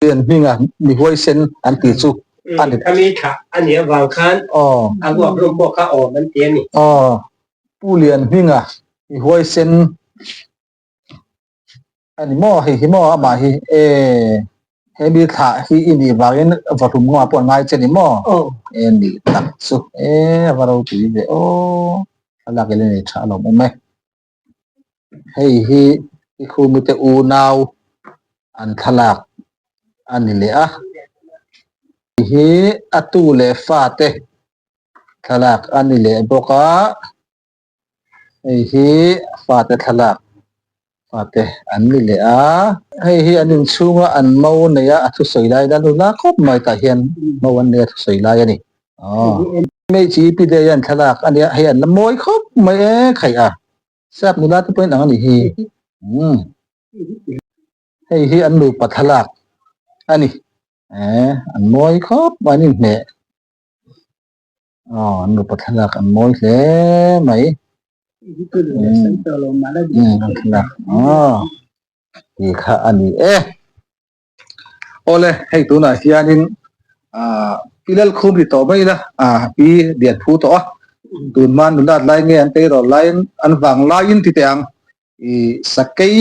Lian hminga mi huaisen an tih chu a ni. Khami thlah a nih avang khan a vuak hlum pawh kha awm an ti a ni. Aw, Pu Lian hminga mi huaisen a ni maw hei hi maw amah hi e he mi thlah hi i nih vangin vahlum ngawah pawh an ngai che ni maw? E nih tak chu e a va ropui ve aw a lak ila nei tha alawm awm e. Hei hi i khumite unau an thlalak a ni leh a, hei hi a tu leh fate thlalak a ni leh bawk a, hei hi fate thlalak fate an ni leh a, hei hi an inchhunga an mo nei a a thusawi lai la lula khawp mai tah hian mo an nei a thusawi lai a ni. Hmeichhe pi te hian thlalak a nia hei an la mawi khawp mai e khaih a sap nula te pawhin ang a nih hi umm hei hi an nupa thlalak a ni eh an mawi khawp mai an inhmeh aw an nupa thlalak an mawi hle mai umm an thlalak aw tih kha a ni e. Awle, hei tunah hianin ah pi Lalkhum ri tawh mai ila, ah pi lian phu tawh a, tun hma nulat lai nge an tleirawl laiin an vang laiin ti teh ang ih sakei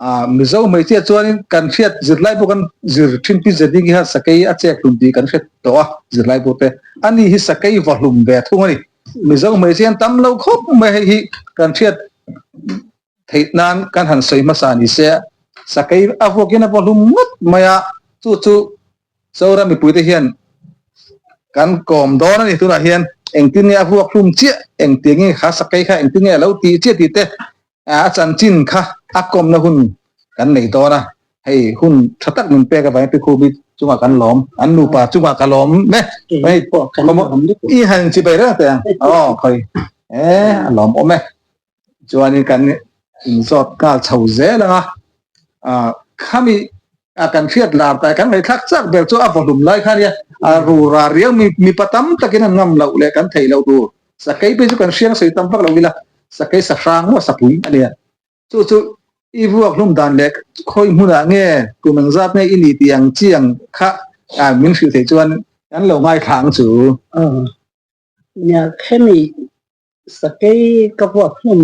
ah Mizo hmeichhia chuanin kan hriat zirlai pawh kan zir thin pi Zeding hi khan sakei a chek hlum tih kan hre tawh a zirlai pawh te, ani hi sakei va hlum ve thung a ni. Mizo hmeichhia an tam lo khawp mai hei hi kan hriat theih nan kan han sawi hmasa ni se, sakei a vuakin a vaw hlum ngawt mai a, chu chu Zoram mipuite hian kan kawm dawn a ni. Tunah hian engtin nge a vuak hlum chiah, engtiang nge kha sakei kha engtin nge a lo tih chiah tih te a chanchin kha a kawmna hun kan nei dawn a, hei hun tha tak min pek avangin Pi Khubi chungah kan lawm, an nupa chungah ka lawm e, hei i han chi bai reng teh ang, aw khawi e a lawm awm e. Chuanin kan inzawt nghal chho zel ang a, ah khami a kan hriat lar ta kan ngaihthlak chak ber chu a vawhlum lai kha nia, a rura riau mi mipa tam takin an ngam loh leh kan theih loh tur sakei phei chu kan hriang sawi tam vak lo ila, sakei sahrang maw sapui a nia. Chu chu i vuak hlum dan leh khawi hmunah nge kum engzat nge i ni tih ang chi ang kha min hrilh theih chuan kan lo ngaithla ang chu. Nia khemi Sakei ka vuak hlum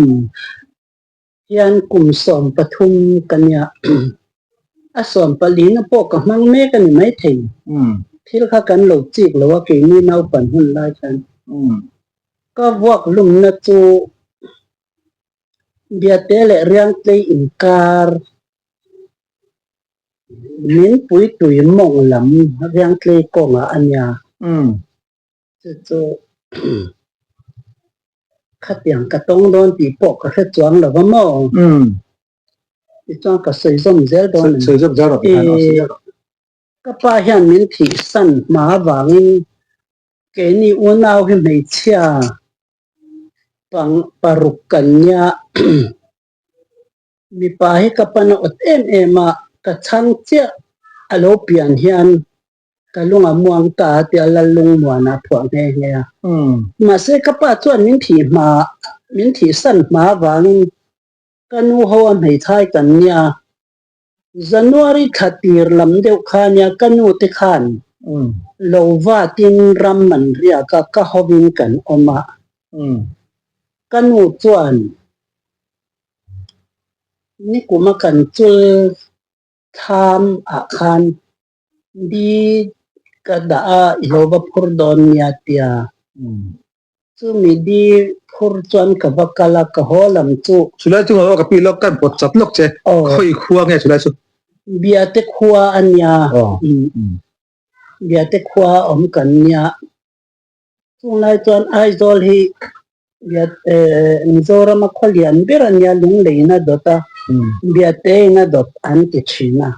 hian kum 13 ka nia. A sawmpalina pawh ka hmang mek a ni maithei. Thil kha kan lo chik lo a keini naupan hun lai khan. Ka vuak hlumna chu Biate leh Riangtlei inkar min puitui mawng lam Riangtlei kawngah a nia. Chu chu khatiang ka tawng dawn tih pawh ka hre chuang lo va maw? Tichuan ka sawi zawm zel dawn a ni. Ka pa hian min thihsan hma avangin keini unau hi hmeichhia pang paruk kan nia. Mipa hi ka pan a awt em em a, ka chhang chiah a lo pian hian Ka lung a muang ta a tia Lallungmuana a phuah nghe nghe a. Mahse ka pa chuan min thih hma, min thihsan hma avangin ka nu ho a hmeithai kan nia. January thla tir lam deuh kha nia ka nu te khan lo vatin ram an riak a, ka hovin kan awm a. Ka nu chuan nikuma kan chul thlam ah khan Di ka dah a, i lo va phur dawn nia tia. Chumi di phur chuan ka va kal a, ka haw lam chu. Chulai chu ka pi lawk kan pawt chat lawk che, khawi khua nge chulai chu? Biate khua a nia, Biate khua awm kan nia. Chunglai chuan Aizawl hi Mizoram a khaw lian ber a nia, Lungleiin a dawt a, Biateiin a dawt an ti thin a,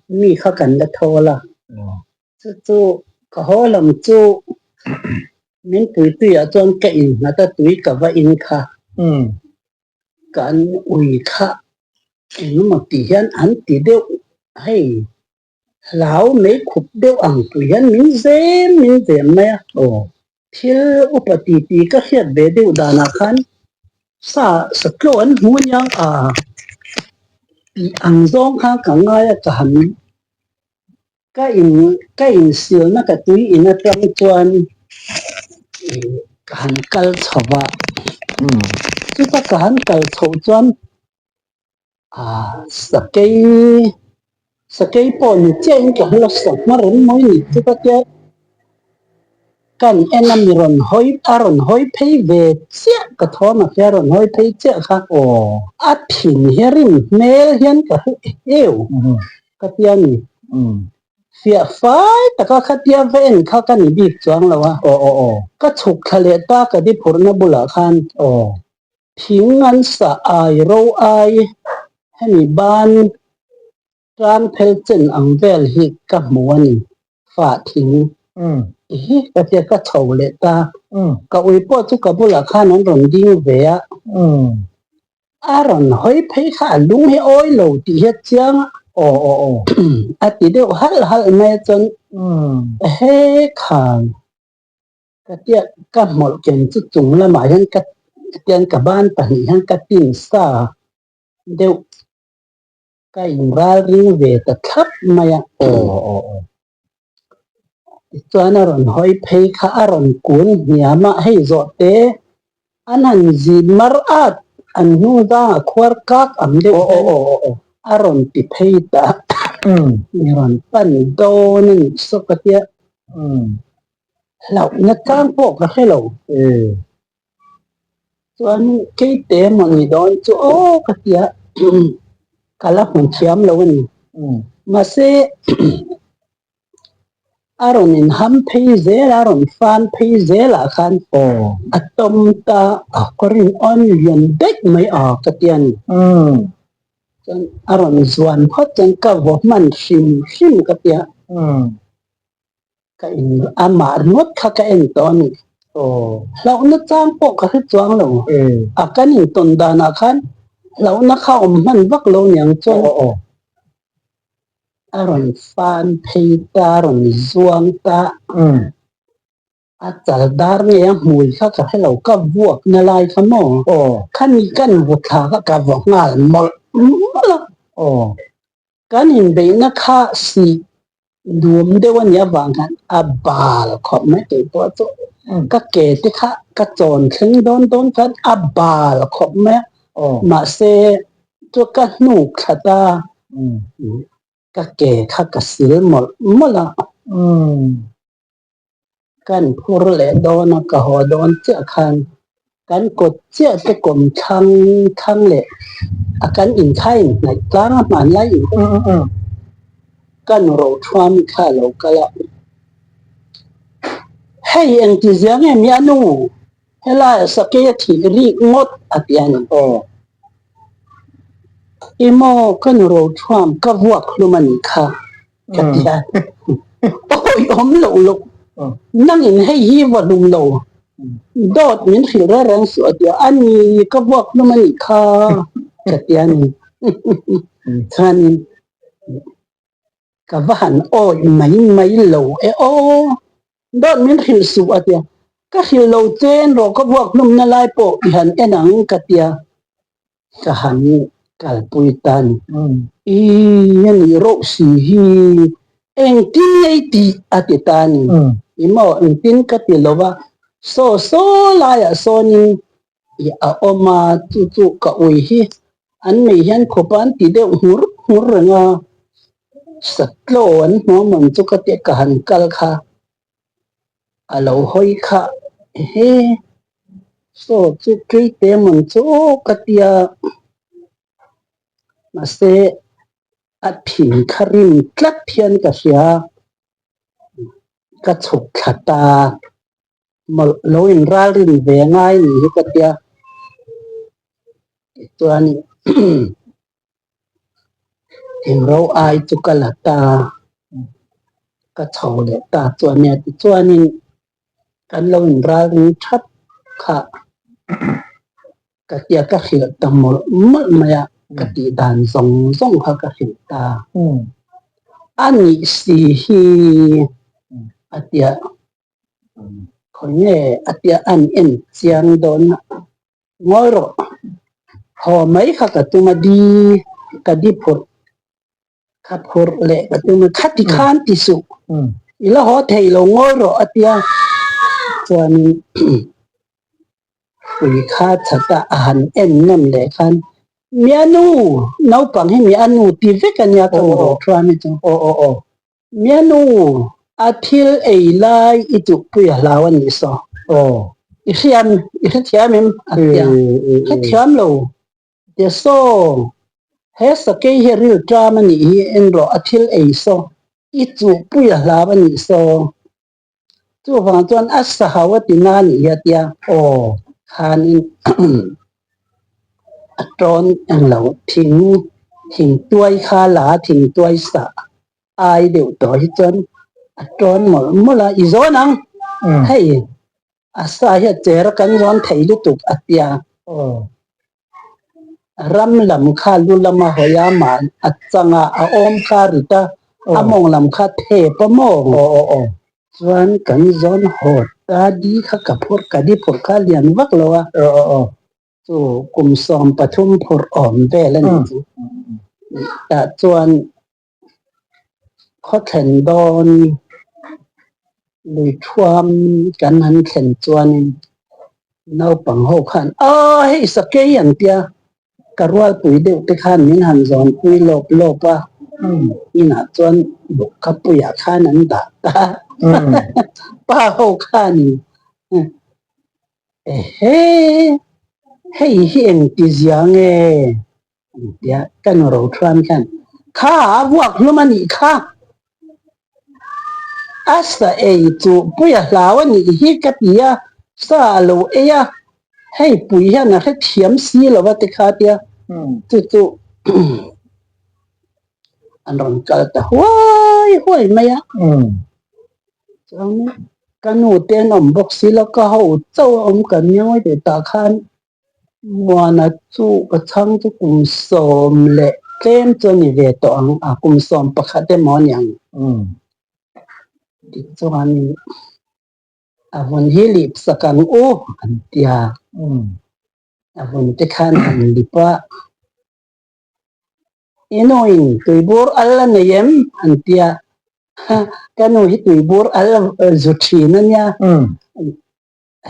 mi kha kan la thawl a. Chu chu ka haw lam chu min puituiah chuan ka innghat a, tui ka va in kha. Kan ui kha engemaw tih hian an ti deuh hei. Hlau mei khup deuh ang tui hian min zem min zem mai a. Thil upa ti ti ka hriat ve deuh danah khan sa satlaw an hmu aniang a tih ang zawng kha ka ngai a ka han Ka in ka insilna ka tui in atang chuan ka han kal chho va, chuta ka han kal chhoh chuan sakei sakei pawh ni chiahin ka hla sawhma reng mai ni chu ka tia kan en a mi rawn hawi a rawn hawi phei ve chiah ka thawm a hria rawn hawi phei chiah kha a thin hi rim hmel hian ka hre heu. Ka tia ni. Fiah fai taka khatia va en kha ka ni bik chuang lo a. Ka chhuk thla leh ta ka di phurhna bulah khan thing an sah ai ro ai hemi ban tan phel chen ang vel hi ka hmu a ni. Fah thing hi ka tia ka chho leh ta. Ka ui pawh chu ka bulah khan an rawn ding ve a. A rawn hawi phei kha a lung hi awi lo tih hi a chiang a. Aw aw aw. A ti deuh halh halh mai a chuan he khan ka tia ka hmawlh ken chu chung lamah hian ka tian ka ban pahnih hian ka tin sa deuh ka inral ring ve ta thlap mai a. Aw aw aw. Tichuan a rawn hawi phei kha a rawn kun hniam a, hei zawh te an han zin mar at, an hnung zangah khuar kak ang deuh hian a rawn ti phei ta mi rawn pan dawn a nih saw ka tia hlauhna tlang pawh ka hre lo. Chuan keite emaw ni dawn chu aw ka tia ka la hmu thiam lo a ni. Mahse a rawn inham phei zel a, a rawn fan phei zel ah khan a tawm ta a kawr in awn lian daih mai a ka tia ni. Chuan a rawn zuan phawt chuan ka vaw hman hrim hrim ka tia. Ka in amah ringawt kha ka en tawh a ni. Hlauhna chang pawh ka hre chuang lo. A kan intawn danah khan hlauhna kha awm hman vak lo niang chuan a rawn fan phei ta, a rawn zuang ta. A chal dar nge a hmui kha ka hre lo, ka vuakna lai kha maw? Khami kan vu thla kha ka vaw nghal mawlh mawlh a. Kan inbeihna kha sih dum deuh a nih avang khan a bal khawp mai tih pawh chu ka ke te kha ka chawn thleng dawn dawn khan a bal khawp mai a, mahse chu ka hnuk thlat a, ka ke kha ka sil mawlh mawlh a. Kan phur leh dawn a, ka haw dawn chiah khan kan kawt chiah te kawm thlang thlang leh a kan inthai inhnaih tlang a hmanlai in kan ro thuam kha a lo kal a. Hei engti zia nge mi a nu? Helai sakei a thih rik ngawt a ti a ni. Emaw ka nu ro thuam ka vuak hlum a nih kha. Ka ti a, awi awm lo lo, nangin hei hi va hlum lo, dawt min hrilh reng reng suh a ti a, a ni ka vuak hlum a nih kha ka ti a ni. Chuanin ka va han awi mai mai lo e aw, dawt min hrilh suh a ti a, ka hrilh lo chen rawh ka vuak hlumna lai pawh i han en ang ka ti a. Ka han kalpui tan i a nih rawh si hi engtin nge i tih a ti ta a ni. I maw engtin ka ti lo va, saw saw laiah sawnin i a awm a, chu chu ka ui hi an mei hian khawpa an ti deuh nghur nghur reng a, satlaw an hmuam ang chu ka tia ka han kal kha. A lo hawi kha he saw chu keite man chu aw ka tia mahse a thin kha rim tlat hian ka hria ka chhuk thla ta mawlh lo in ral rin ve ngai ni hi ka tia tichuan Engro ai chu ka la ta, ka chho leh ta chu a nia. Tichuanin kan lo inral ring thap kha ka tia ka hrilh ta mawlh mawlh mai a, ka tih dan zawng zawng kha ka hrilh ta. A nih si hi a tia khawi nge a tia an en chiang dawn a. Ngawi rawh, haw mai kha ka tum a di, ka di phurh. Kha phurh leh ka tum a, khati khan ti suh, i la haw thei lo ngawi rawh a tia. Chuanin hrui kha chhata a han en nawn leh khan, Mianu, naupang hi mianu ti vek a nia ka rawh thuam hi chu. Mianu, a thil ei lai i chuhpui a hlau a nih saw. I hriam, i hrethiam em? a tia. Hrethiam lo. Tia saw, he sakei hi ril ṭam a nih hi, en rawh, a thil ei saw, i chuhpui a hlau a nih saw. Chuvang chuan a sahau a ti na a nih hi a tia. Khanin a ṭawn englo thing, thingtuai kha la a, thingtuai sah ai deuh tawh hi chuan a ṭawn mawlh mawlh a, i zawn ang, hei A sa hi a cher a kan zawn thei lutuk a tia. Ram lam kha lu lama hawi a mah a chang a, a awm kha a rit a, a mawng lam kha thep a maw? Chuan kan zawn haw ta di kha ka phur ka di phur kha lian vak lo a. Chu kum 13 phur awm vel a ni chu. Tah chuan Khaw thlen dawn lui thuam kan han thlen chuanin naupang ho khan aw hei sakei an tia ka rualpui deuh te khan min han zawnpui lawp lawp a inah chuan bawkhapuiah khan an dah ta pa ho khanin ehe hei hi engti zia nge Tia ka nu ro thuam hian, Kha a vuak hlum a nih kha, a sa ei chu pui a hlau a nih hi ka ti a, sa a lo ei a, hei pui hian a hrethiam si lo a ti kha tia, chu chu an rawn kal ta huai huai mai a. Chuan ka nu te an awm bawk si lo, ka ho chauh a awm kan ngawi tih tah khan Muana chu ka chhang chu kum sawm leh tlem chu a ni ve tawh ang a, kum 11 emaw a ni ang. Tichuan a vun hi lip sak ang u an ti a, a vun te khan an lip a, I nuin tuibur al a nei em? an ti a, ka nu hi tuibur al zu thin a nia.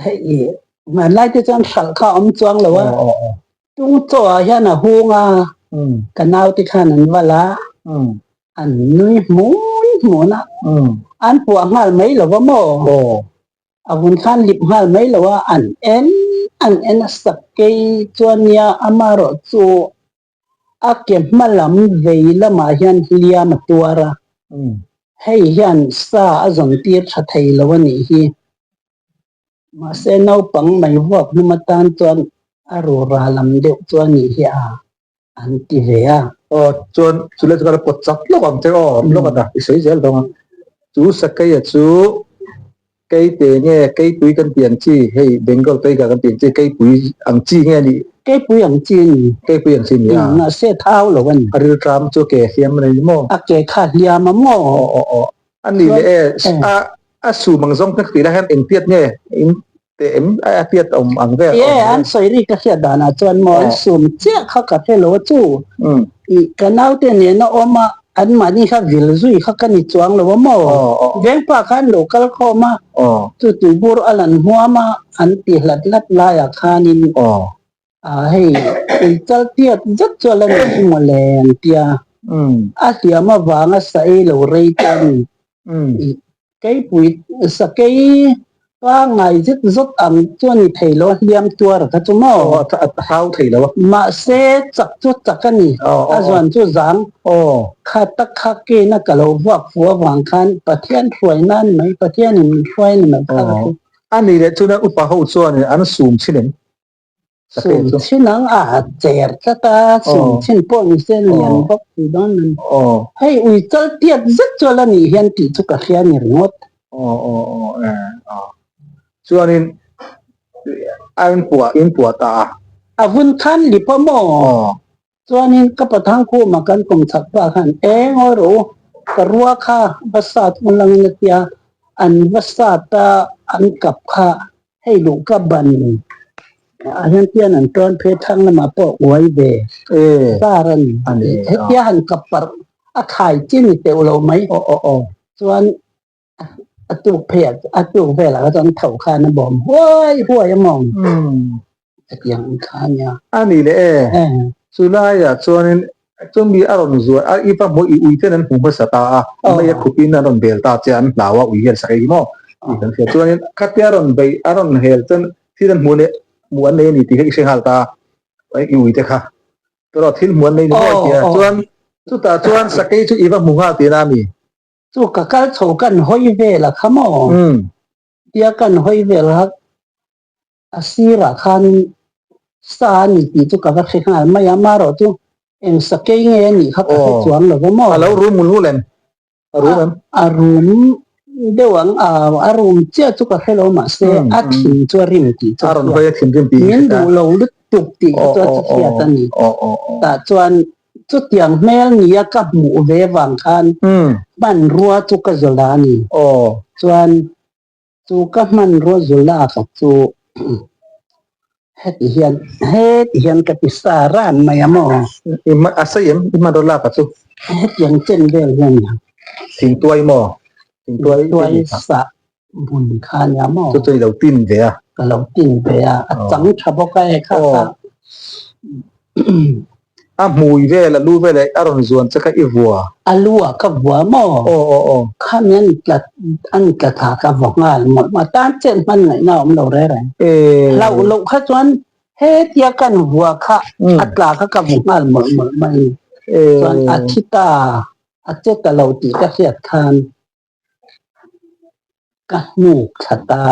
Hei hmanlai te chuan hralh kha a awm chuang lo a, tung chaw ah hian a hung a, ka nau te khan an val a, an nui hmun hmun a, an puah nghal mai lo va maw, a vun khan lip nghal mai lo a, an en an en a sakei chuan nia amaherawh chu A ke hma lam vei lamah hian hliam a tuar a, hei hian sa a zawn tir tha thei lo a nih hi. Mahse naupang mai vuak hnum atan chuan a rura lam deuh chu a nih hi a, an ti ve a. Aw chuan chulai chu ka la pawt chak lawk ang che aw, lawk a dah i sawi zel dawn a. Chu Sakeia chu Keite nge keipui kan tih ang chi, hei Bengal tiger kan tih ang chi keipui ang chi nge a nih? Keipui ang chi a ni. Keipui ang chi a ni a. Mahse thau lo a ni. A rilṭam chu ke hliam a ni maw? A ke kha hliam a maw? Aw aw aw. A ni leh e, a a sum ang zawng ka tih lai hian eng tiat nge in teh em a tiat awm ang vel? Ye, an sawi ri ka hriat danah chuan maw an sum chiah kha ka hre lo a chu. I ka naute nena awm a, anmahni kha vil zui kha ka ni chuang lo a maw? Vengpa kha an lo kal khawm a, chu tuibur a lan hmuam a, an ti hlat hlat laiah khanin hei tuichal tiat zet chu a la ni hi maw le an ti a, a hliam avanga sa ei lo rei te a ni. Keipui sakei pangngai zet zawt ang chu a ni thei lo a, hliam tuar kha chu maw? Aw, a hau thei lo a. Mahse, chak chu chak a ni. A zuan chu zang. Kha tak kha kena ka lo vuak fu avang khan Pathian hruai nan mai, Pathianin min hruai a ni mai kha ka hre. A nih leh chuan upa ho chuan an sum chin em? Sum chhin ang a cher tlat a, sum chhin pawh ni se lian bawk thei dawn a ni. Hei ui chal tiat zet chuan a nih hian tih chu ka hria a ni ringawt. Chuanin a in puah in puah ta a. A vun khan lip a maw? Chuanin ka pathang khuma kan kum chak pa khan eng aw rawh u, ka rua kha va sat un langin a tia, an va sat a an kap kha hei luh ka ban ah hian tian an tawn phei thlang lamah pawh uai ve sar a ni. Hetia han kap parh. a khai chi ni teuh lo mai. Chuan a tuk phei ah a tuk velah kha chuan tho khan a bawm huai huai a maw? Hetiang ang kha a nia. A ni leh e. Chu laiah chuanin chumi a rawn zuar a i va hmuh i ui ten an hmu hmasa ta a, mei a khupin an rawn bel ta che a, an hlau a ui hian sak ei maw tih kan hria. Chuanin khatia a rawn beih a rawn hel chuan thil an hmuh leh hmuh an nei a ni tih kha i hre nghal ta a, i ui te kha. Tawrh thil hmuh an nei ni maw tia. Chuan chutah chuan sakei chu i va hmu nghal tihna a mi? Chu ka kal chho kan hawi vel a kha maw? Tia kan hawi vel a a sirah khan sa a ni tih chu ka va hre nghal mai a, amaherawh chu eng sakei nge a nih kha ka hre chuang lo va maw? A lo rum mul mul em? A rum em? A rum deuh ang a, a rum chiah chu ka hre lo mahse a thin chu a rim tih chu a rawn hawi a thin rim tih min duh lo lutuk tih kha chu a chi hriat a ni. Tah chuan chutiang hmel nia ka hmuh ve vang khan hmanrua chu ka zawlh a ni. Chuan Chu ka hmanrua zulak a chu heti hian heti hian ka ti sa ran mai a maw? I a sawi em i hmanrua lak a chu? Hetiang chen vel hian Thingtuai maw? Thingtuai tuai sah bun kha a nia maw? Chu chu i lo tin ve a. Ka lo tin ve a, a chang tha bawk a e kha kha. A hmui vel, a lu vel eh a rawn zuan che kha i vua. A lu ah ka vua maw? Aw aw aw. Khami an tla an tla thla ka vua nghal mawlh mawlh. Tan chet hman ngaihna a awm lo reng reng. Hlauh loh kha chuan hetia kan vua kha a tla kha ka vu nghal mawlh mawlh mai. Chuan a thi ta, a che ta lo tih ka hriat khan Ka hnuk thla ta.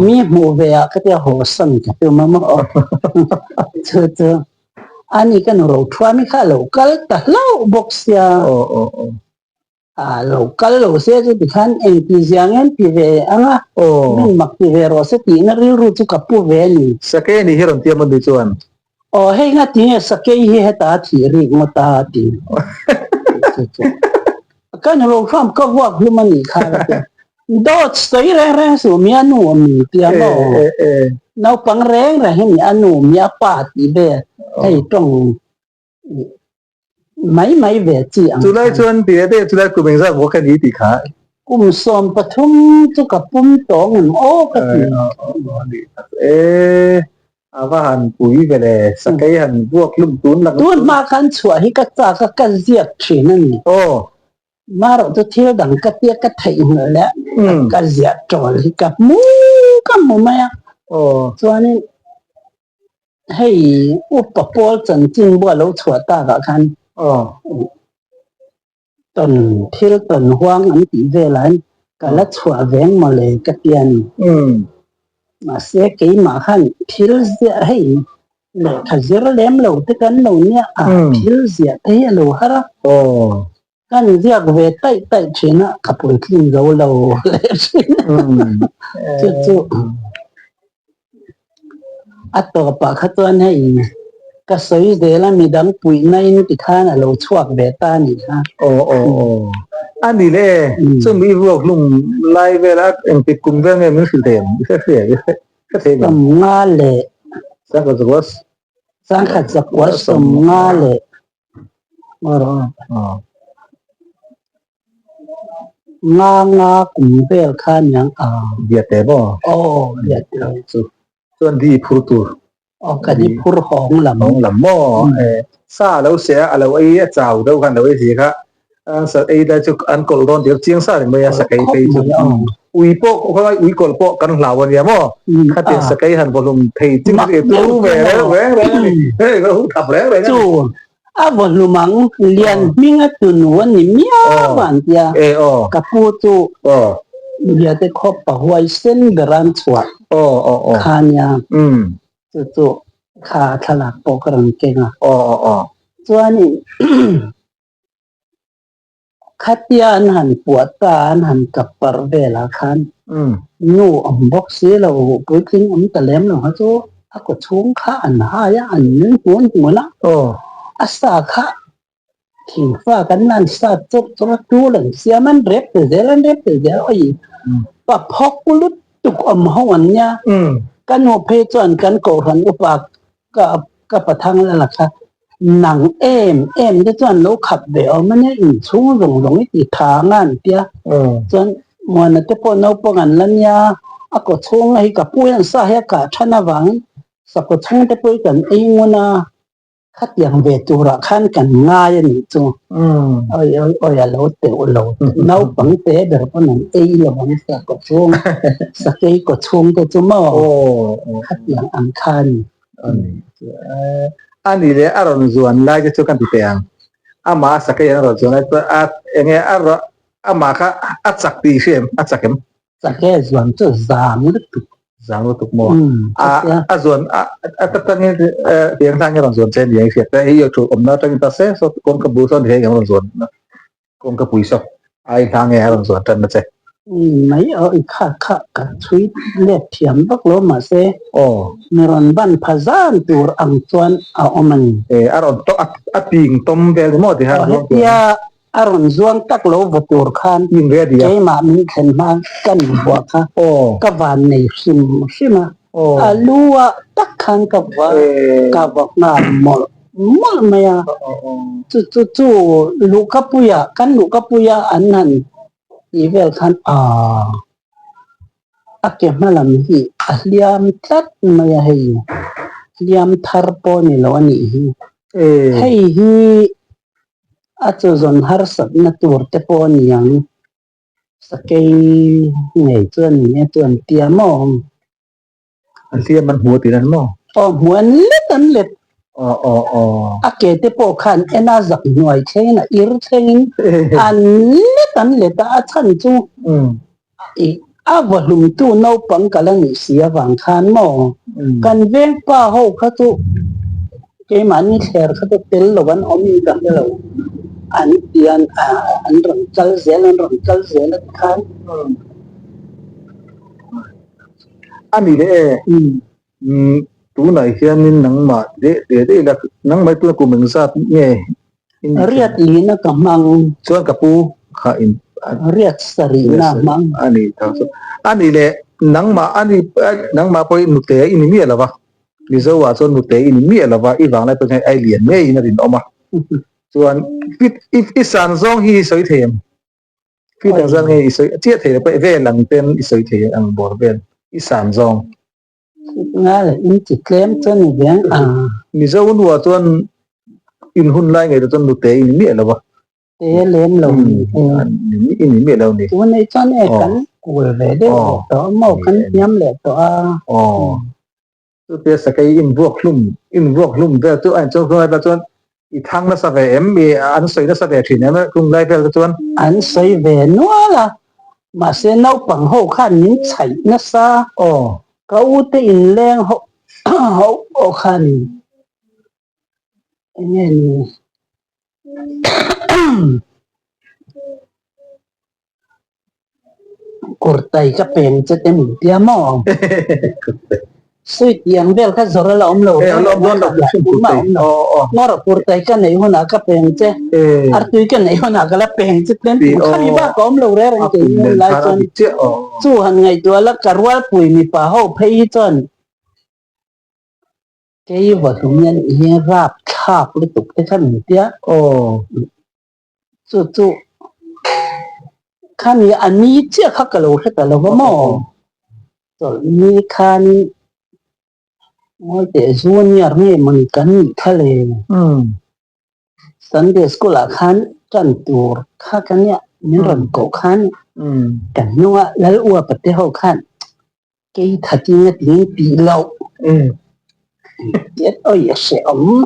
Mi hmuh ve ah ka tia haw san ka tum a maw? Chu chu ani ka nu ro thuami kha a lo kal ta hlauh bawk sia. A lo kal lo se chu tikhan engti zia nge an ti ve ang a, min mak ti ve rawh se tihna rilru chu ka pu ve a ni. Sakei ni hi rawn tia maw ni chuan? Aw hei nga ti nge sakei hi heta a thih rik ngawt a ti. Kan ro hram ka vuak hlum a nih kha ka ti. Dawt sawi reng reng suh mi a nu a mi ti a maw? Naupang reng reng hi mi a nu mi a pa tih ve hei tawng mai mai ve chi ang. Chulai chuan ti te chulai kum engzat maw ka ni tih kha. Kum 13 chu ka pum tawng em aw ka ti. E a va han pui ve le sakei han vuak hlum tun lang. Tun hma khan chhuah hi ka chak a ka ziak thin a ni. Aw. Marawh chu thil dang ka tia ka theih hmuh leh ka ziah tawl hi ka hmu ka hmu mai a. Aw. Chuanin Hei upa pawl chanchin buah lo chhuah takah khan tawn thil tawn huang an tih velah hian ka la chhuah veng mawle ka ti a ni. Mahse keimah khan thil ziah hei lehkha zir lem lo te kan lo nia a thil ziah te hi a lo har a. Kan ziak ve taih taih thin a, ka puitling zo lo leh thin. Chu chu a tawpah kha chuan hei ka sawi zel a, midang puihna in ti khan a lo chhuak ve ta a nih kha. Aw aw aw. A ni le, chumi vuak hlum lai vela engtik kum vel nge min hrilh thei ang? I hre hria, i hre thei ang. 50 leh. Sangkhat zakua. Sangkhat zakua 50 leh. Nga nga kum vel kha niang a. Biate maw? Aw biate. Chu chuan di phur tur. Aw ka di phur hawng lam. Hawng lam maw? Sa a lo seh a, a lo ei a chau deuh khan a lo ei si kha. Sa ei lai chu an kawlh dawn tih chiang sa reng mai a sakei phei chu. Ui pawh khawlai ui kawlh pawh kan hlau a nia maw? Khatin sakei han vawhlum thei ching chu tu ve reng reng reng a ni. Hei ka hu thap reng reng a ni. A vawhlum ang lian hming a tunu a ni miau an tia. Ka pu chu Biate khawp pa huai sen ber an chhuah kha nia. Chu chu kha thlalak pawh ka rawn keng a. Chuanin Khatia an han puah ta, an han kap parh velah khan nu awm bawk si lo, puitling awm ta lem lo kha chu a kaw chhung kha an hai a, an nui hmun hmun a, a sa kha thingfa kan lan sa chawrh chawrh a, tul an siam an rep ta zel, an rep ta zel, awi pa phawk lutuk awm ho an nia, ka nu phei chuan kan kohhran upa ka ka pathang lala kha. Nang em em te chuan lo khap ve awm a nia, inchhung zawng zawng i ti tha anga an tia. Chuan Muana te pawh naupang an la nia, a kaw chhunga hi ka pu hian sa hi a kah than avangin sakaw chhung te pawh hi kan ei ngun a, khatiang ve turah khan kan ngai a nih chu. Awi awi awi a lo teuh lo, naupang te ber pawn an ei lo ang sakaw chhung, sakei kaw chhung te chu maw khatiang ang kha a ni. A ni leh a rawn zuan lai te chu kan ti teh ang. Amah a sakei an rawn zuan lai chu a enge a amah kha a chak tih i hria em? A chak em? Chak e, zuan chu zang lutuk. Zang lutuk maw? A a zuan a a tangin tiang hlang hi a rawn zuan che nia i hriat te hei thu awmna atangin ta se saw kawngka bul sawn hei ang rawn zuan Kawngka pui sawk ai hla nge a rawn zuan tan na che. Mai aw i kha kha ka chhui let thiam vak lo mahse mi rawn ban pha zan tur ang chuan a awm a ni. E a rawn to a ping tawm vel ni maw ti khan zuang tur. Hetia a rawn zuang tak lo va tur khan keimah min thlen hma ka ni buah kha ka van nei hrim hrim a, a lu ah tak khan ka va ka va nghal mawlh. Mawlh mai a, chu chu chu luhkapuia kan luhkapuia an han tih vel khan aaa a ke hma lam hi a hliam tlat mai a hei hliam thar pawh a ni lo a nih hi hei hi a chu zawn harsatna tur te pawh a ni ang sakei ngei chuan ni e chuan tia maw. An hliam an hmu a tih nan maw? Aw hmu an let an let. Aw aw aw. A ke te pawh khan en a zak hnuai thlengin a ir thlengin an let an let a, a chhan chu i a vaw hlumtu naupang ka la nih si avang khan maw? Kan veng pa ho kha chu keimahni thler kha chu tel lo an awm in ka hre lo. An pian an rawn kal zel an rawn kal zel a ti khan. A ni leh e, tunah hianin nangmah deh deh deh ila, nangmah hi tuna kum engzat nge in nih? Riat lina ka hmang. Chuan ka pu kha in. Riat sarihna hmang. A ni tho chu. A ni leh nangmah a ni nangmah pawh hi nute i ni miah lo va, Mizo ah chuan nute i ni miah lo va, i vanglai pawh hian ai lian ngeiin a rinawm a. Chuan i san zawng hi i sawi thei em? Khi dang zan nge i sawi chiah thei lo pawh vel ang ten i sawi thei ang bawr vel i san zawng. Nga leh in chi tlem chu ni veng ang. Mizo nuah chuan in hun lai ngei te chuan nute i ni miah lo a. Te lem lo ni e. I ni miah lo ni. Tunei chuan e kan kul ve deuh leh tawh maw kan hniam leh tawh a. Chutia sakei in vuak hlum, in vuak hlum vel chu a inchawm hlum lai vel chuan i thang nasa ve em? I an sawi nasa ve thin em hlum lai vel te chuan? An sawi ve nual a, mahse naupang ho khan min chhaih nasa. Aw. Ka u te inleng ho ho pawh khan eng nge ni Kurtai ka peng che te min tia maw? Suitiang vel kha zawr a la awm lo. Ngawr kurtai ka neih hunah ka peng che, artui ka neih hunah ka la peng che ten tum kha mi bak a awm lo reng reng kei hun lai chuan chu han ngaihtuah la ka rualpui mipa ho phei hi chuan kei vahlum hian i rap thlak lutuk te kha min tia. Chu chu khami a ni chiah kha ka lo hre ta lo va maw? Chawlh ni khan ngawi teh junior nge mawni kan nih kha le. Sunday school ah khan tan tur kha ka nia min rawn koh khan kan hnunga Lal Uapa te ho khan kei thatin a tiin tih loh tiat awi a hrehawm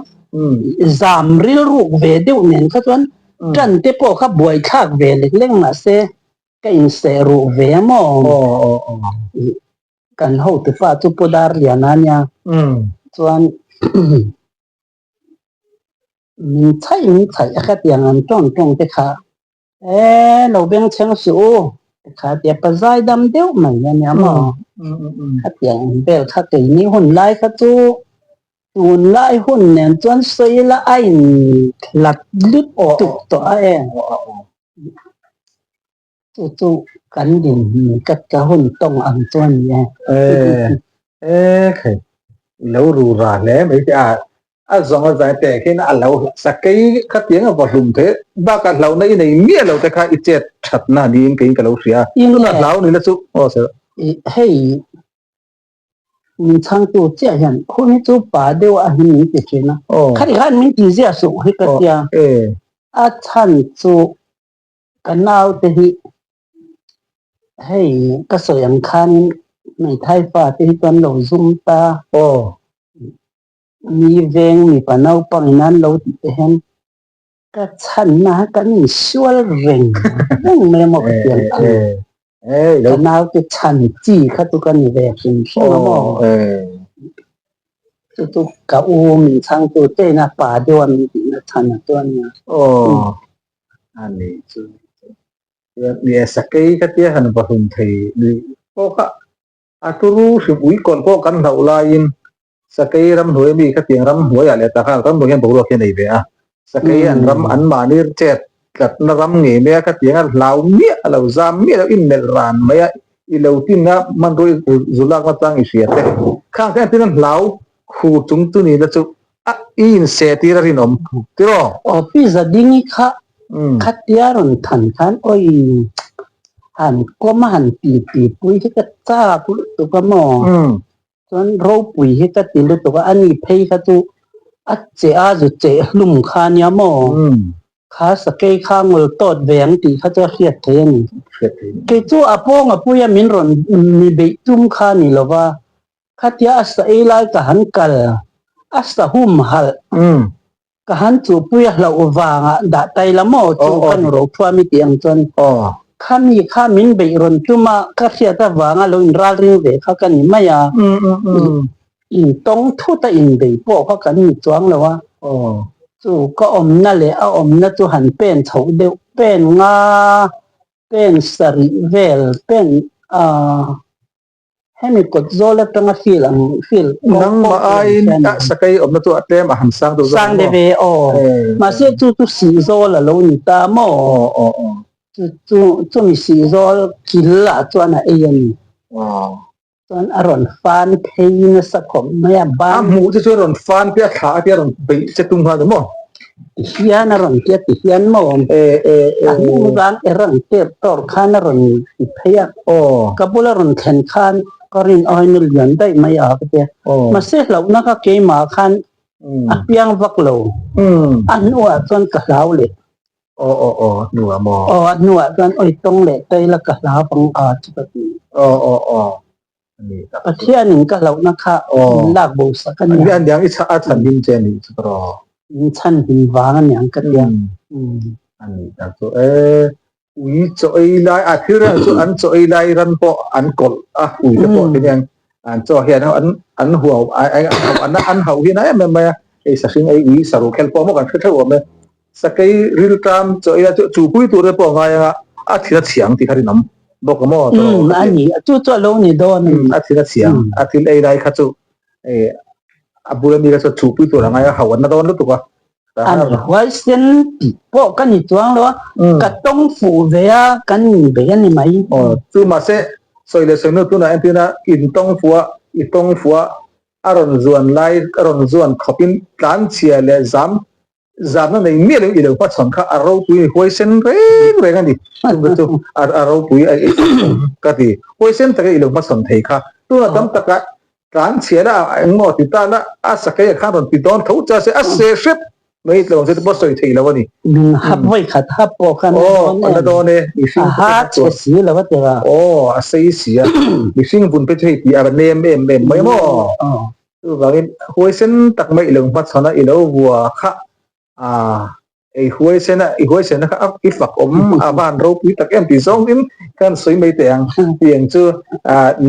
zam rilruk ve deuh nen kha chuan tan te pawh kha buaithlak ve lek lek mahse ka inseh ruh ve a maw kan hotu fa chu Pu Darliana ania chuan min chhaih min chhaih a khatiang an tawng tawng te kha E, lo bengchheng suh u, kha tia pa zai dam deuh mai a nia maw? Khatiang ang vel kha keini hun lai kha chu tunlai hun nen chuan sawi la a in hlat lut tuk tawh a e. Chu chu kan dinhmun ka ka hun tawng ang chu a ni e. E, e khai, i lo ru ra hle mai te a. A zawng a zai teh khian a lo sakei khatiang a va hlum theih bakah hlauhna i nei miah lo te kha i chet thatna niin keiin ka lo hria a. Tuna hlau nihna chu aw sir. Hei min chhangtu chiah hian hun hi chu pa deuh a hi min ti thin a. Khati khan min ti ziah suh hi ka tia. A chhan chu ka naute hi hei ka sawi ang khanin hmeithai fate hi chuan lo zum ta. Mi veng mipa naupang in an lo tih te hian ka chhanna kan insual reng reng mai maw ka ti ang ang. Ka naute chhan chi kha chu ka ni ve hrim hrim a maw. Chu chu ka u min chhangtu te ina pa deuha min tihna chhan a chuan nia. Aw, ani chu. Sakei ka tia han va hlum thei pawh kha A turu hrim ui kawn pawh kan hlauh laiin Sakei ramhnuai ami khatiang ramhnuaiah leh tak a ramhnuai hian boruak hi a nei ve a. Sakei an ram an mahni chet tlatna ram ngei mai a khatiang a hlau miah a lo zam miah lo inmelh ran mai a i lo tin a hmanrua i zu lak na chang i hria te khang khan tin an hlau khur chung chu nihna chu a i inseh tir a rinawm tiraw? Office a ding i kha khatia rawn than khan awi han kawm a han ti ti pui hi ka chak lutuk a maw chuan ropui hi ka ti lutuk a ani phei kha chu a che a zu cheh hlum kha nia maw kha sakei kha ngawl tawt ve ang tih kha chu a hriat theih a ni kei chu a pawng a puia min rawn mi beih tum kha ni lova Khatia a sa ei lai ka han kal, a sa hum halh. Ka han chuhpui a hlauh vangah dah tai la maw chu ka nu ro thuam i tih ang chuan khami kha min beih rawn tum a, ka hriat avanga lo inral ring ve kha ka ni mai a. Intawng thut a inbei pawh kha kan ni chuang lo a. Chu ka awmna leh a awmna chu han pen chhoh deuh pen nga, pen sarih vel, pen ah. Hemi kawt zawl atanga field ang field Nangmah aiin a sakei awmna chu a tlem a han sang deuh zawk Sang deuh ve aw. Mahse chu chu sih zawl a lo ni ta maw? Aw aw aw. Chu chu chumi sih zawl kil ah chuan a ei a ni. Aw. Chuan a rawn fan phei nasa khawp mai a ban. A hmuh che chu a rawn fan phei a thla a tia rawn beih che tum nghal ni maw? Ti hian a rawn tia ti hian maw? A hnung zan er ang ter tawr khan a rawn ti phei a, ka bula rawn thlen khan ka rin awi nu lian daih mai a ka tia. Mahse hlauhna kha keimah khan a piang vak lo, a hnuah chuan ka hlau leh. Aw aw aw a hnuah maw? Aw a hnuah chuan awi tawng leh tai la ka hlau ang a chu ka ti. Aw aw aw. Pathianin ka hlauhna kha min lak bo sak a nia. Aniang i a chhan him che anih chu ka rawh. Min chhan him vang aniang ka tia. Anih tak chu e ui chaw ei lai a thil reng chu an chaw ei lai ran pawh an kawlh a ui te pawh tiniang an chaw hian an an huau an an hauh hi na em em mai a hei sahring ei ui saruh khel pawh maw kan hre theuh awm e. Sakei rilṭam chaw ei a chu chupui tur te pawh a ngai anga a thil a chhiang tih kha rinawm bawk a maw Umm a ni chu chu a lo ni dawn a ni. A thil a chhiang a thil ei lai kha chu a bula mi kha chu chupui tur a ngai a hauh an na dawn lutuk a. An huaisen tih pawh ka ni chuang lo a ka tawng fuh ve a kan inbei a ni mai. Aw chu mahse sawi leh sawi hnu tunah entirna in tawng fuh a i tawng fuh a a rawn zuan lai a rawn zuan khawpin tlanchhia leh zam Zamna nei miah lo i lo hmachhawn kha a ropui a ni, huaisen reng reng a ni. Chungte chu a ropui a ka ti. Huaisen taka i lo hmachhawn thei kha. Tuna tam taka tlan chhia la engmaw ti ta la a sakei ah khan rawn ti dawn tho cha se a se hrep mai tlawm se te pawh sawi thei lo a ni. Min hap vawi khat hap pawh khan a dawn em? A la dawn e. Mihring a ha chhe si lo a ti a. Aw a sei si a. Mihring vun phei chu hei tih a nem em em mai maw? Chuvangin huaisen tak mai i lo hmachhawn a, i lo vua kha i huaisen a, i huaisen kha i fak awm a van ropui tak em tih zawngin kan sawi mai teh ang. Tiang chu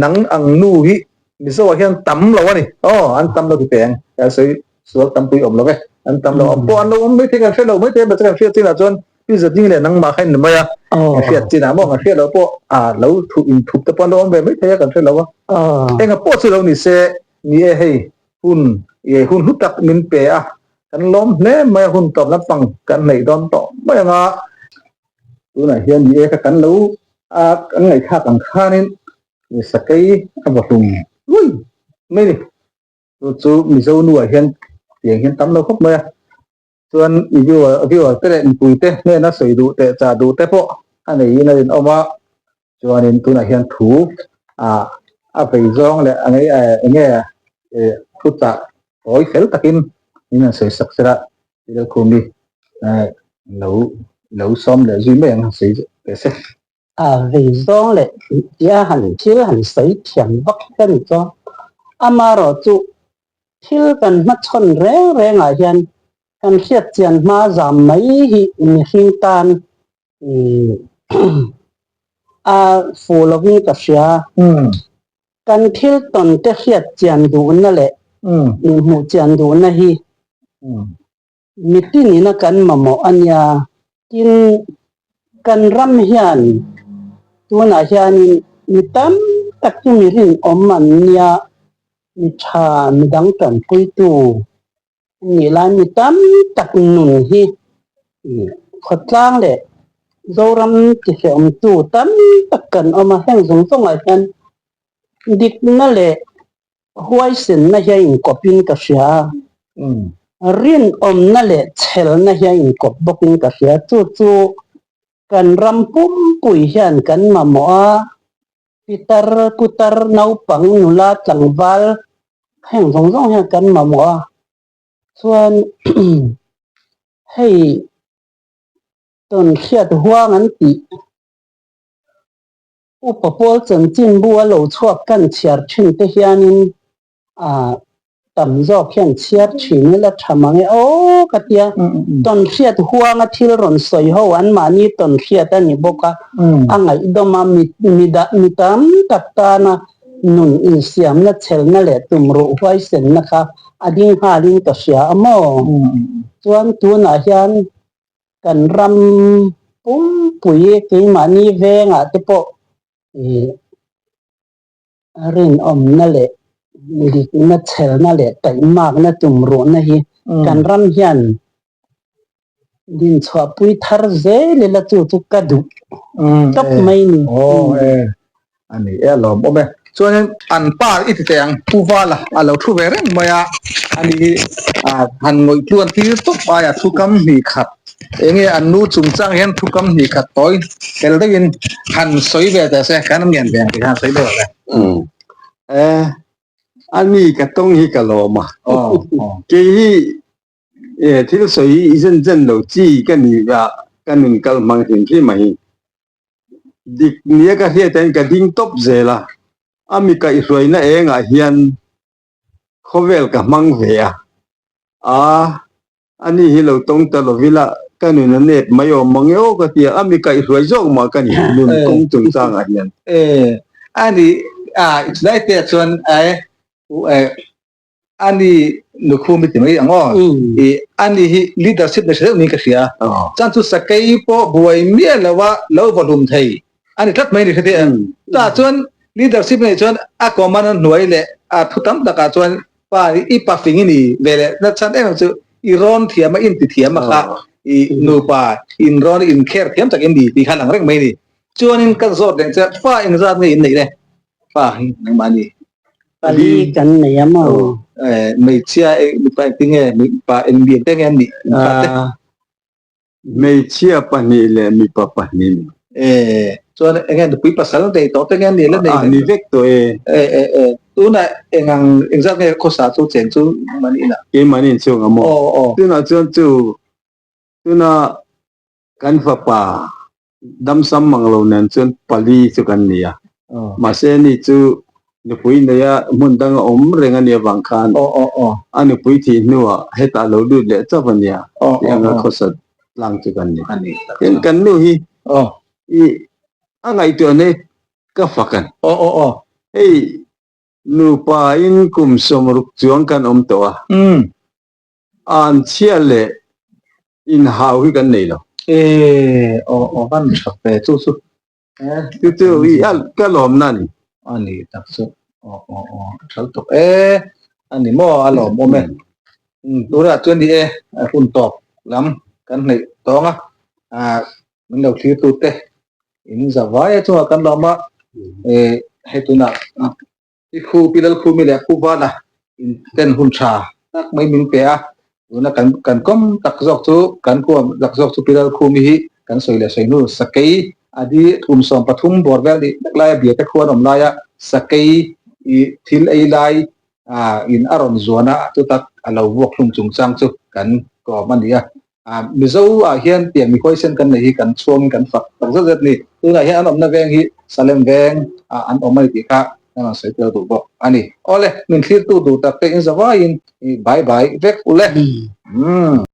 nang ang nu hi Mizoah hian tam lo a ni. Aw, an tam lo ti teh ang. Ka sawi sual tampui awm lo ve. An tam lo. Pawh an lo awm mai thei kan hre lo mai thei a, mahse kan hriat chinah chuan Pi Zading leh nangmah kha in ni mai a, kan hriat chinah maw kan hriat loh pawh lo thup inthup te pawh an lo awm ve mai thei a kan hre lo a. Enga pawh chu lo ni se, ni e hei hun i hun hlu tak min pe a, kan lawm hle mai a, hun tawp lampang kan neih dawn tawh mai ang a. Tunah hian ni e kha kan lo a kan ngaihthlak ang khanin sakei a va hlum ui mai ni. Chu chu Mizo nuah hian Tiang hian tam lo khawp mai a. Chuan i viewer viewer te leh mipui te hnena sawi duh teh chah duh te pawh a neiin a rinawm a. Chuanin tunah hian thu ah a vei zawng leh a ngei eng nge eh thu chah tawi fel takin min han sawi sak sela Lalkhumi eh lo lo sawm leh zui mai ang han sawi teh se. A vei zawng leh tia han thil han sawi thiam vak ka ni chuan amaherawh chu thil kan hmachhawn reng rengah hian kan hriat chian hma zam mai hi mihring tan a fuh lovin ka hria. Kan thil tawn te hriat chian duhna leh inhmuh chian duhna hi Mitin ina kan mamawh a nia. Tin, kan ram hian tunah hianin mi tam tak chu mi rinawm an nia, mi tha, mi dang tanpuitu an nih lai mi tam tak nun hi khawtlang leh Zoram tihrehawmtu tam tak kan awm a, heng zawng zawngah hian dikna leh Huaisenna hi a inkawpin ka hria a, rinawmna leh chhelna hi a inkawp bawkin ka hria. Chu chu kan ram pumpui hian kan mamawh a, pitar, putar, naupang, nula, tlangval heng zawng zawng hian kan mamawh a. Chuan hei tawnhriat huang an tih. Upa pawl chanchinbu a lo chhuak kan chhiar thin te hianin ah tam zawk hian chhiar thin ila tha mang e aw ka tia. Tawnhriat huanga thil rawn sawi ho an mahni tawnhriat a ni bawk a, a ngaihdawm a mi mi dah mi tam tak tana nun insiamna chhelna leh tumruh huaisenna kha a ding nghalin ka hria a maw? Chuan tunah hian Kan ram pumpui keimahni vengah te pawh ih rinawmna leh dikna chhelna leh taihmakna tumruhna hi kan ram hian dinchhuahpui thar zel ila chu chu ka duh tawp mai ni. A ni e, a lawm awm e. Chuanin an pa i ti teh ang, Pu Vala a lo thu ve reng mai a, ani hi han ngawih tluan tir tawp aia thu kam hnih khat, enge an nu chungchang hian thu kam hnih khat tawi tel deuhin han sawi ve teh se, kan ngen ve ang tih kha han sawi deuh ang e. E, ani ka tawng hi ka lawm a, kei hi e thil sawi hi i zen zen lo chi ka ni a, ka nun kal hmang hrim hrim a hi. Dik nia ka hriat hian ka ding tawp zel a, a mi kaihhruaina engah hian khawvel ka hmang ve a, aa ani hi lo tawng ta lovila ka nun a nep mai awm mang e aw ka ti a, a mi kaihhruai zawk mah ka ni nun kawng chungchangah hian. E, ani a chulai te chuan e ani nukhu mi ti mai ang aw i ani hi leadership na hre deuh niin ka hria chan chu sakei pawh buai miah lo a lo va hlum thei ani tlat mai ni hre em ta chuan leadership nei chuan a command a hnuai leh a thu tam takah chuan pa i pa fing i ni ve leh na chhan em chu i rawn thiam a in ti thiam a kha i nupa in rawn in kher thiam tak in ni tih kha lang reng mai ni chuanin kan zawt leh che fa engzat nge in neih le fa hi nangmah ni Pali kan nei a maw? Hmeichhia mipa engtin nge mipa eng biak te nge an nih mipa te? Hmeichhia pahnih leh mipa pahnih. E chuan enge nupui pasal nei tawh te nge an nih la nei? A ni vek tawh e. E e e tunah engang engzat nge khawsa chu cheng chu mahni inah? Keimahni inchhung a maw? Aw aw. Tunah chuan chu tuna Kan fapa damsam mang lo nen chuan pali chu kan ni a, mahse ani chu nupui neia hmun danga awm reng a nih avang khan a nupui thih hnuah hetah lo lut leh chauh a nia tih anga khawsa tlang chu kan ni. Tin, kan nu hi i a ngaihtuah nei ka fak a ni. Hei nupa in kum 60 chuang kan awm tawh a. An chhia leh inhau hi kan nei lo. E aw aw kan tha ve chu chu. Chu chu i a ka lawmna a ni. A ni tak chu aw aw aw a tha lutuk e a ni maw a lawm awm e. Tunah chuan ni e a hun tawp lam kan hnaih tawng a min lo thlir tute in za vai a chungah kan lawm a e hei tunah I khu Pi Lalkhumi leh Pu Vana in ten hun tha tak mai min pe a. Tuna kan kan kawm tak zawk chu kan kuam tak zawk chu Pi Lalkhumi hi kan sawi leh sawi hnu sakei adi kum 13 bawr vel nih vek laia biate khuan awm laia sakei i thil ei lai in a rawn zuan a chutak a lo vuak hlum chungchang chu kan kawm a ni a. Mizo ah hian tiang mi huaisen kan nei hi kan chhuangin kan fak tak zet zet a ni. Tunah hian an awmna veng hi Salem veng ah an awm a ni tih kha kan rawn sawi tel duh bawk a ni. Awle, min thlirtu duh tak te in zavaiin i bai bai vek ule. Umm.